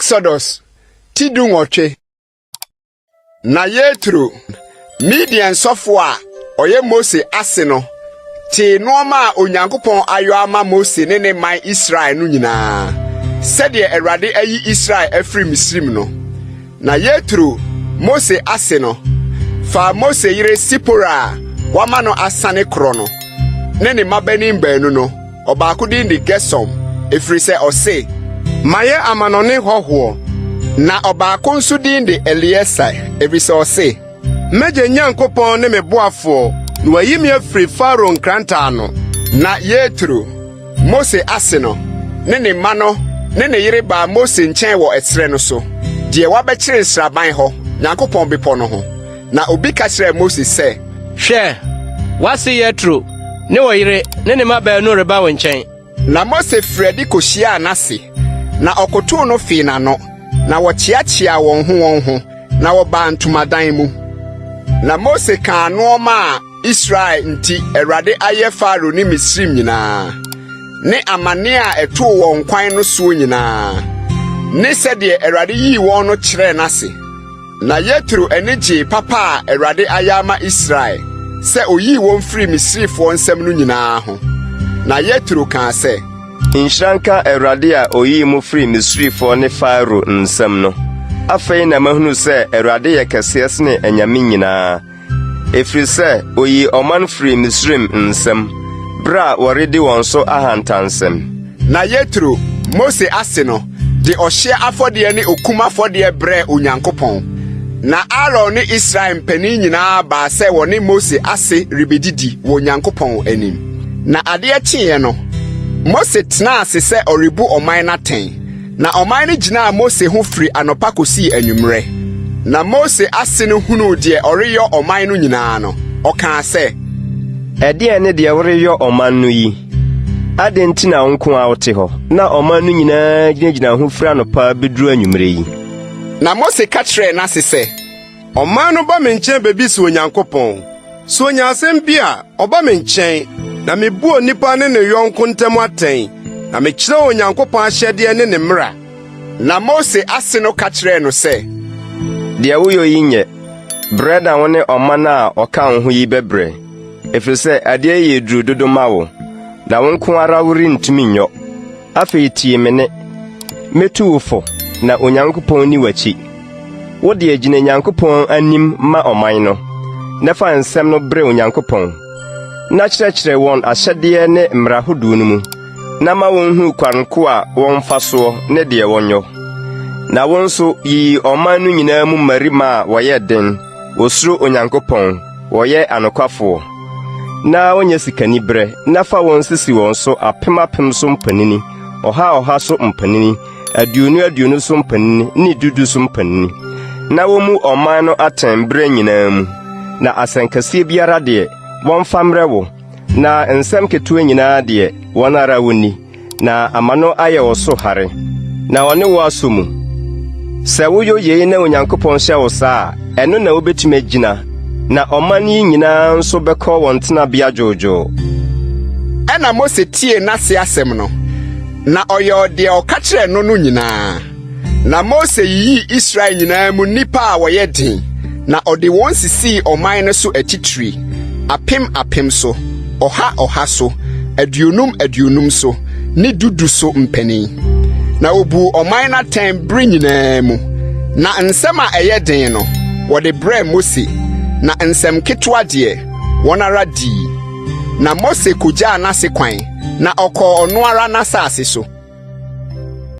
Exodus ti 18. Na Yetro, Midian sɔfo a ɔyɛ Mose ase no, tee nneɛma a Onyankopɔn ayɔ ama Mose ne ne man Israel no nyinaa, sɛdeɛ Awurade ayi Israel afiri Misraim no. Na Yetro, Mose ase no, faa Mose yere Sipora a wama no asane korɔ no, ne ne mmabanin baanu no, Ɔbaako din de Gersom, ɛfiri sɛ ɔse, Mayɛ amanɔne hɔhoɔ. Na ɔbaako nso din de Elieser, ɛfiri sɛ ɔse, M'agya Nyankopɔn ne me boafoɔ, na wayi me afiri Farao nkrantɛ ano. Na Yetro, Mose ase no, ne ne mma no ne ne yere baa Mose nkyɛn wɔ ɛserɛ no so, deɛ wabɛkyere nsraban hɔ, Nyankopɔn bepɔ no ho. Na obi ka kyerɛɛ Mose sɛ, Hwɛ, w'ase Yetro ne wo yere ne ne mma baanu reba wo nkyɛn. Na Mose firii adi kohyiaa n'ase, na ɔkotow no fee n'ano, na wɔkyeakyeaa wɔn ho wɔn ho, na wɔbaa ntomadan mu. Na Mose kaa nneɛma a Israel nti Awurade ayɛ Farao ne Misraim nyinaa, ne amane a ɛtoo wɔn kwan no soɔ nyinaa, ne sɛdeɛ Awurade yii wɔn no kyerɛɛ n'ase. Na Yetro ani gyee papa a Awurade ayɛ ama Israel sɛ oyii wɔn firii Misrifoɔ nsam no nyinaa ho. Na Yetro kaa sɛ, Nhyira nka Awurade a oyii mo firii Misrifoɔ ne Farao nsam no. Afei na mahunu sɛ Awurade yɛ kɛseɛ sene anyame nyinaa. Ɛfiri sɛ oyii ɔman firii Misraim nsam, berɛ a wɔredi wɔn so ahantansɛm. Na Yetro, Mose ase no, de ɔhyeɛ afɔdeɛ ne okum afɔdeɛ brɛɛ Onyankopɔn. Na Aaron ne Israel mpanin nyinaa baa sɛ wɔne Mose ase rebedidi wɔ Onyankopɔn anim. Na adeɛ kyeeɛ no, Mose tenaa ase sɛ ɔrebu ɔman no atɛn. Na ɔman no gyinaa Mose ho firi anɔpa kɔsii anwummerɛ. Na Mose ase no hunuu deɛ ɔreyɔ ɔman no nyinaa no, ɔkaa sɛ, Ɛdeɛn ne deɛ woreyɔ ɔman no yi? Adɛn nti na wo nko ara wote hɔ, na ɔman no nyinaa gyinagyina ho firi anɔpa bɛduru anwummerɛ yi? Na Mose ka kyerɛɛ n'ase sɛ, Ɔman no ba me nkyɛn bebisa Onyankopɔn. Sɛ onya asɛm bi a, ɔba me nkyɛn, na mibu onipa ne ne yɔnko ntam atɛn, na mekyerɛ Onyankopɔn ahyɛdeɛ ne ne mmara. Na Mose ase no ka kyerɛɛ no sɛ, Deɛ woyɔ yi nyɛ. Brɛ na wo ne ɔman a ɔka wo ho yi bɛbrɛ, ɛfiri sɛ adeɛ yi yɛ duru dodo ma wo, na wo nko ara worentumi nyɔ. Afei tie me nne. Mɛtu wo fo, na Onyankopɔn nni w'akyi. Wo deɛ gyina Nyankopɔn anim ma ɔman no, na fa nsɛm no brɛ Onyankopɔn, na kyerɛkyerɛ wɔn ahyɛdeɛ ne mmara hodoɔ no mu, na ma wɔnhunu kwan ko a wɔmfa soɔ ne deɛ wɔnyɔ. Na wo nso, yiyi ɔman no nyinaa mu mmarima a wɔyɛ den, wɔsuro Onyankopɔn, wɔyɛ anokwafoɔ, na wɔnyɛ sikaniberɛ, na fa wɔn sisi wɔn so apem apem so mpanini, ɔha ɔha so mpanini, aduonu aduonu so mpanini ne du du so mpanini, na wommu ɔman no atɛn berɛ nyinaa mu. Na asɛnkɛseɛ biara deɛ, wɔmfa mmrɛ wo, na nsɛm ketewa nyinaa deɛ, wɔn ara wonni. Na ama no ayɛ wo so hare, na ɔne wo asɔ mu. Sɛ woyɔ yei na Onyankopɔn hyɛ wo saa a, ɛno na wobɛtumi agyina, na ɔman yi nyinaa nso bɛkɔ wɔn tenabea dwoodwoo. Ɛnna Mose tiee n'ase asɛm no, na ɔyɔɔ deɛ ɔka kyerɛɛ no no nyinaa. Na Mose yiyii Israel nyinaa mu nnipa a wɔyɛ den, na ɔde wɔn sisii ɔman no so atitire, apem apem so, ɔha ɔha so, aduonum aduonum so, ne du du so mpanin. Na obuu ɔman no atɛn bere nyinaa mu. Na nsɛm a ɛyɛ den no, wɔde brɛɛ Mose, na nsɛm ketewa deɛ, wɔn ara dii. Na Mose kogyaa n'ase kwan, na ɔkɔɔ ɔno ara n'asase so.